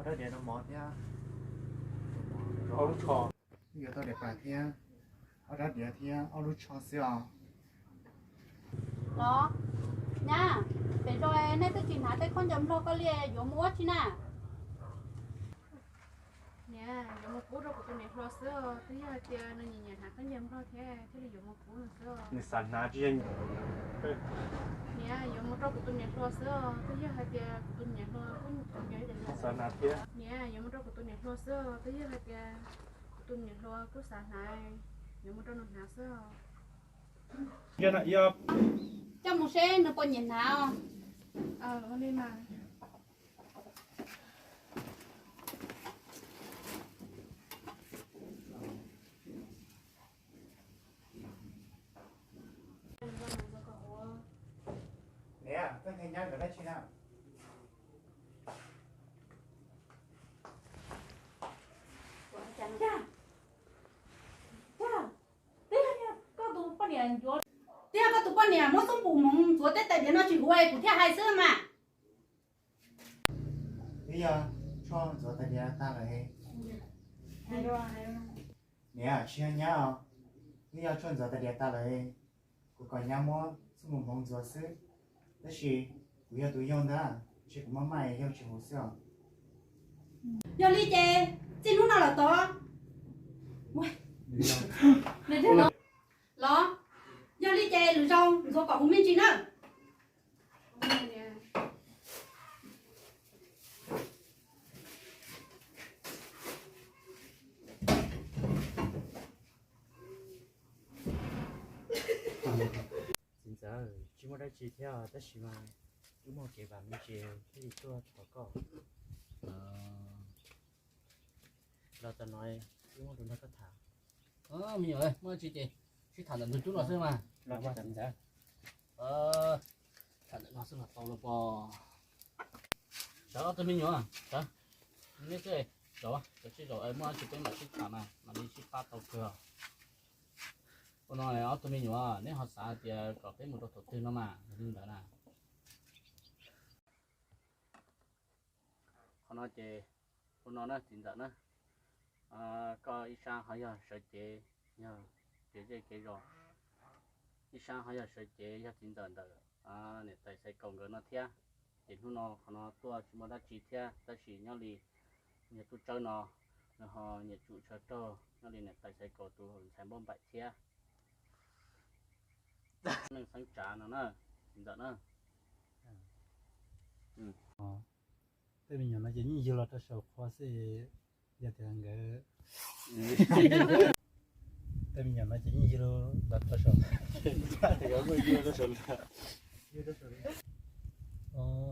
Rab diav rau mov thiab, ob lub tsho, yuav tau diav pas thiab, ob rab diav thiab ob lub tsho xwb os. Los, nyab, pem zos nej twb tsis hnav tej khaub ncaws nplog koj li yuav mus ua tsi na? Niam, yuav mus pub rau kuv tus niam hluas xwb os, twb yog hais tias nws nyiam nyiam hnav khaub ncaws nplog thiab thiaj li yuav mus pub nws xwb os. Nws xav hnav tsis yog. Niam, yuav mus rau kuv tus niam hluas xwb os, twb yog hais tias kuv tus niam hluas kuj nyiam hnav thiab. Niam, yuav mus rau kuv tus niam hluas xwb os, twb yog hais tias kuv tus niam hluas kuj xav hnav, yuav mus rau nws hnav xwb os. Coj mus seb nws puas nyiam hnav os. Niam, koj nthe nyab nkawd dab tsi na? Twb yog koj tus poj niam muab xub npum hmoov ntxuav tej tais diav no tsis huv es kuv thiaj hais xwb mas. Twb yog Tshuaj ntxuav tais diav tag lawm. Niam, tsis yog nyab os, twb yog Tshuaj ntxuav tais diav tag lawm, kuv kom nyab muab xub npum hmoov ntxuav xwb. Tab sis kuv yog tus yau ntag, ntshe kuv maj maj yau tsis huv xwb os. Yog li ces txij hnub no lawm tod los, yog li ces lwm zaus ntxuav kom huv me ntsis nawb. Txiv ntxawm, tsis muaj dab tsi thiab tab sis mas wb muaj kev vam me ntsis thiaj li tuaj thov koj. Los txog no wb muaj lus nrog koj tham. Me nyuam, muaj dab tsi ces sib tham ntawm ntug cub no xwb mas. Tham ntawm no xwb los tau los pog. Sawv ob tug me nyuam, sawv. Neb sib zaum, sawv sib zaum muaj dab tsi peb mam sib tham mas mam li sib pab tau kawg. Ua no ob tug me nyuam, neb ho xav hais tias kom peb mus rau thaum twg no mas li ntawd na. Qhov no ces ua no na txiv ntxawm na, koj ib sab ho yog sawv cev yog kev zej kev zos, ib sab ho yog sawv cev yog txiv ntxawm ntawm niam tais Xaiv Kaus nkawd no thiab. Ces hnub no qhov no tuaj tsis muaj dab tsi thiab tab sis nyob li niag tub tsawb no nws ho nyiam tsum tshaw raug nyob li niam tais Xaiv Kaus tus ntxhais Npauj Npaim thiab. Neej Xeeb Tsav no na, txiv ntxawm na. Tej me nyuam no ces yeej yug los rau saum qhua xwb, yog tias nkawd, tej me nyuam no ces yeej yug los rau saum,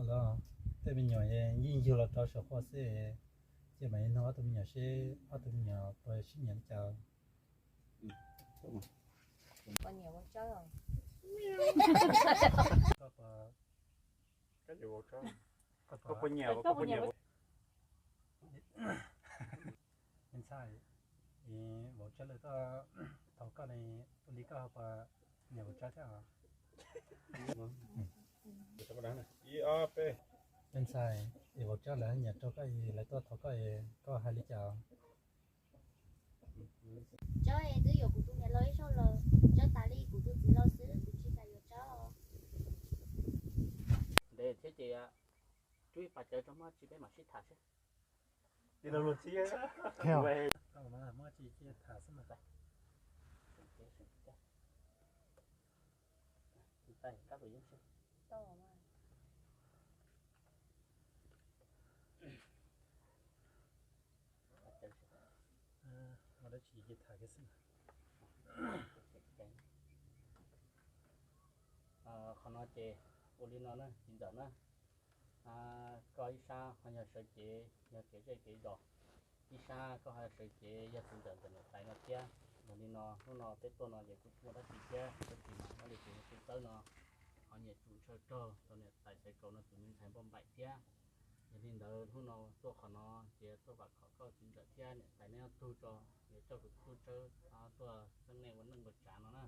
los, tej me nyuam yeej yug los rau saum qhua xwb, ces mam li nug ob tug me nyuam seb ob tug me nyuam puas sib nyiam li cas. Koj puas nyiam, koj puas nyiam, me ntxhais, vauv Tsawb lawv tuaj thov koj ne, ua li koj puas nyiam vauv Tsawb thiab os? Me ntxhais, es vauv Tsawb lawv nyiam rau koj es lawv tuaj thov koj es koj hais li cas? Tsawb es twb yuav kuv tus niam laus ib zaug lawm, Tsawb tas li kuv tus txiv laus xwb, kuv tsis kam yuav Tsawb os. Ntev thiab ces rub ib pas cawv tso, muaj dab tsi peb mam sib tham seb. Li no luag txib, muaj dab tsi cia tham xwb mas. Muaj dab tsi cia tham kiag xwb. Qhov no ces ua li no na txiv ntxawm na, koj ib sab ho yog sawv cev yog kev zej kev zos, ib sab koj ho yog sawv cev yog txiv ntxawm ntawm niam tais no thiab. Yog li no hnub no peb tuaj no ces kuj tsis muaj dab tsi thiab, tab sis mas nyob li tus tub tsawb no ho nyiam tsum tshaw raug rau niam tais Xaiv Kaus no tus me ntxhais Npauj Npaim thiab. Yog li ntawd hnub no tuaj qhov no ces tuaj vam khom koj txiv ntxawm thiab niam tais neb ob tug tso, yuav coj kuv tub tsawb tuaj txeeb nej ua neej ua tsav no na.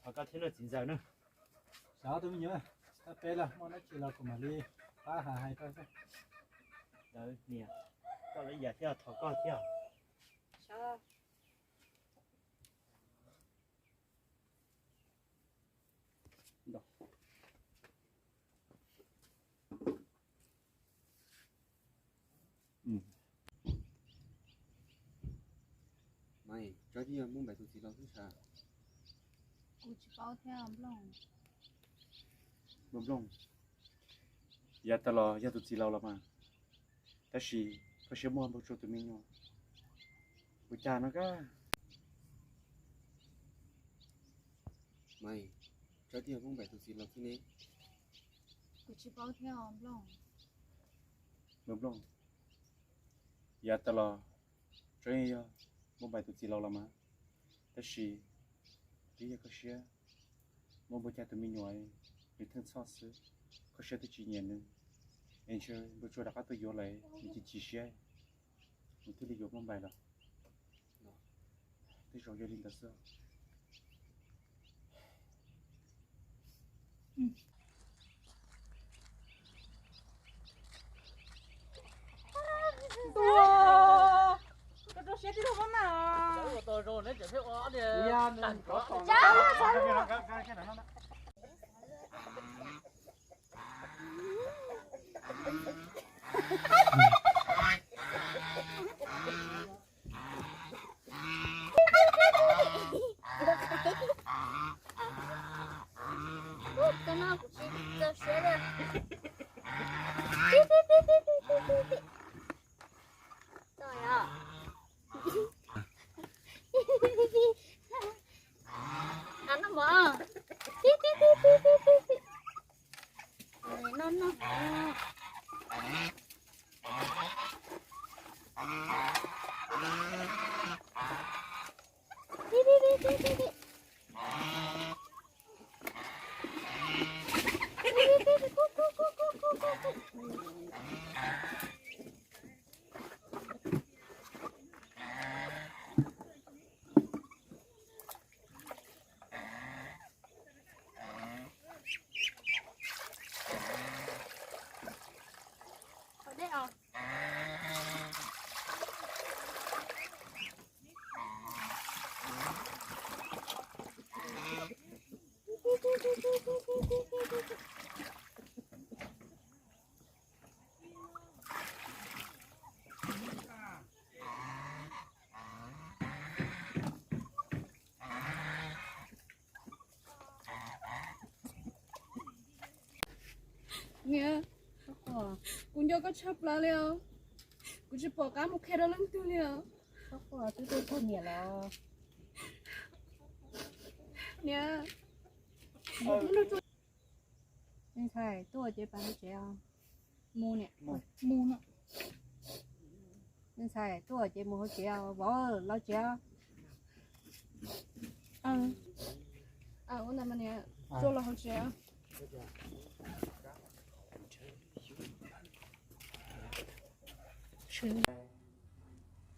Thov koj thiab na txiv ntxawm na. Xav ob tug me nyuam. Peb los muaj dab tsi los kuv mam li pab hais hais rau xwb. Lawv niam, koj lawv yam thiaj thov koj thiab. Maiv, Tsawb twb yog Nplooj Npaim tus txiv laus xwb sas? Kuv tsis paub thiab Nplooj. Nplooj, Nplooj, yav tas los yog tus txiv laus los mas, tab sis koj siab muaj npau tsuaj tus me nyuam, ua cas no kab? Maiv, Tsawb twb yog Nplooj Npaim tus txiv laus xwb ne? Kuv tsis paub thiab Nplooj. Nplooj, Nplooj, yav tas los Tsawb yog Nplooj Npaim tus txiv laus los mas, tab sis twb yog koj siab muaj npau tsuaj tus me nyuam, nws theej txhoj xwb, koj siab twb tsis nyiam nws, es ntshe npau tsuaj rov qab tuaj yuav lawm nws chim chim siab, nws thiaj li yuav Nplooj Npaim los. Tej zaum yog li ntawd xwb. Niam, kuv nco koj tshaj plaws li os. Kuv tsis pom qab mus qhia rau leej twg li os. Twb tuaj txog niam los. Niam, ntxhais tuaj ces pab hauv tsev os. Mus niam, mus. Ntxhais tuaj ces mus hauv tsev os, vauv, los tsev os. Ua ntawd mas niam, tuaj los hauv tsev.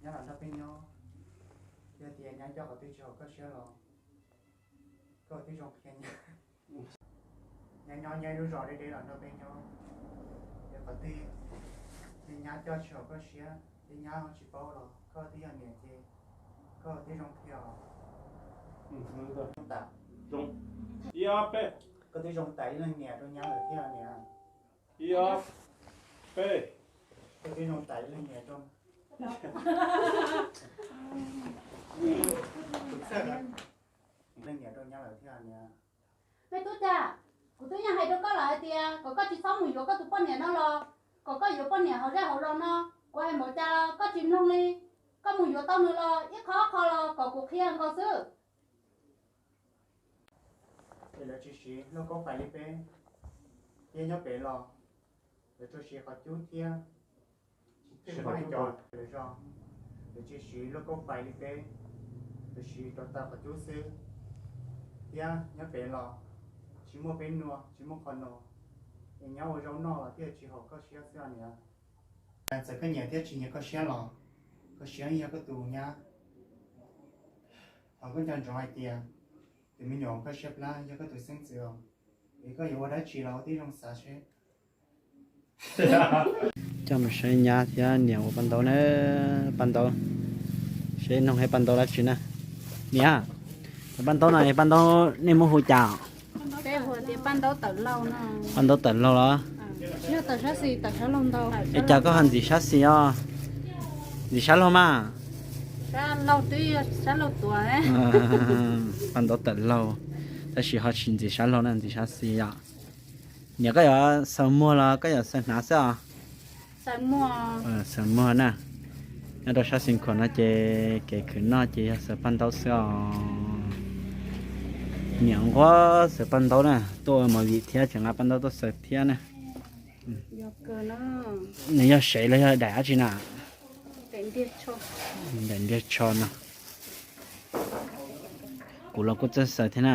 Nyob los nrog peb nyob, yog tias nyab coj qhov twg tsis haum koj siab los koj twb zoo qhia nyab. Nyab nyob nyob ib lub zos deb deb los nrog peb nyob, yog qhov twg nyab coj tsis haum koj siab, thiab nyab tsis paub los koj twb yog niam ces koj twb zoo qhia os. Koj twb zoo tas ib leej niam rau nyab lawm thiab niam. Ib ob peb. Koj twb zoo tas ib leej niam rau, leej niam rau nyab lawm thiab niam. Me tub Cas, kuv twb yeej hais rau koj lawm hais tias kom koj tsis txhob mus yuav koj tus poj niam no los, kom koj yuav poj niam hauv zej hauv zos no. Kuv hais npaum cas los koj tsis mloog li. Koj mus yuav tau nws los ib qho ob qho los kom kuv qhia nkaus xwb. Es lawv tsis siv lauj kaub fais li peb, thiab nyob pem los lawv tsuas siv qhov cub thiab. Tsis muaj hais cov lawv zos, lawv tsis siv lauj kaub fais li peb, lawv siv rau taw qhov cub xwb. Thiab nyob pem los tsis muaj peb nua, tsis muaj qhov no, es nyab ua zaub noj los thiaj tsis haum koj siab xwb niam. Txawm koj nyiam thiab tsis nyiam koj siab los koj siab yog koj tus nyab. Thov koj nco ntsoov hais tias tus me nyuam koj siab plab yog koj tus xeeb ntxwv os. Es koj yuav ua dab tsi los ua tib zoo xav seb. Coj mus saib nyab thiab niam ua paj ntaub na, paj ntaub. Seb noog paj ntaub dab tsi na. Niam, paj ntaub no, paj ntaub nej muab hu cas? Peb hu tias paj ntaub tawm lauj no. Paj ntaub tawm lauj los? Yog tawm sab xis tawm sab laug ntau. Es cas koj ho ntxiv sab xis os? Ntxiv sab laug mas. Sab laug twb yog sab laug tuaj. Paj ntaub tawm lauj, tab sis ho tsis ntxiv sab laug na, ntxiv sab xis yom. Niam, koj yuav xaws muag los koj yuav xaws hnav xwb os? Xaws muag na. Nyob rau sab xeev khuam no ces kev khwv noj ces yog xaws paj ntaub xwb os. Niam nquag xaws paj ntaub na, tuaj ua movie thiab tseem nqa paj ntaub tuaj xaws thiab na. Nws yog sev los yog daim dab tsi na? Daim ntiag tsho no. Kuv los kuj txawj xaws thiab na.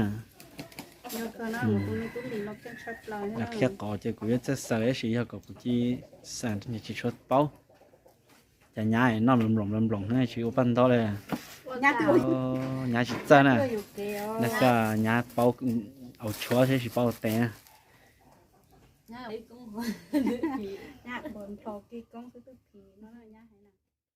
Qhia qhov ces kuv yeej txawj xaws tab sis yog kom kuv cia xaws tsis tshua paub. Cas nyab noj nploos nploos nploos nploos tsis ua paj ntaub li. Nyab tsis txawj na. Nyab paub ua tshuab thiab tsis paub ua tes na.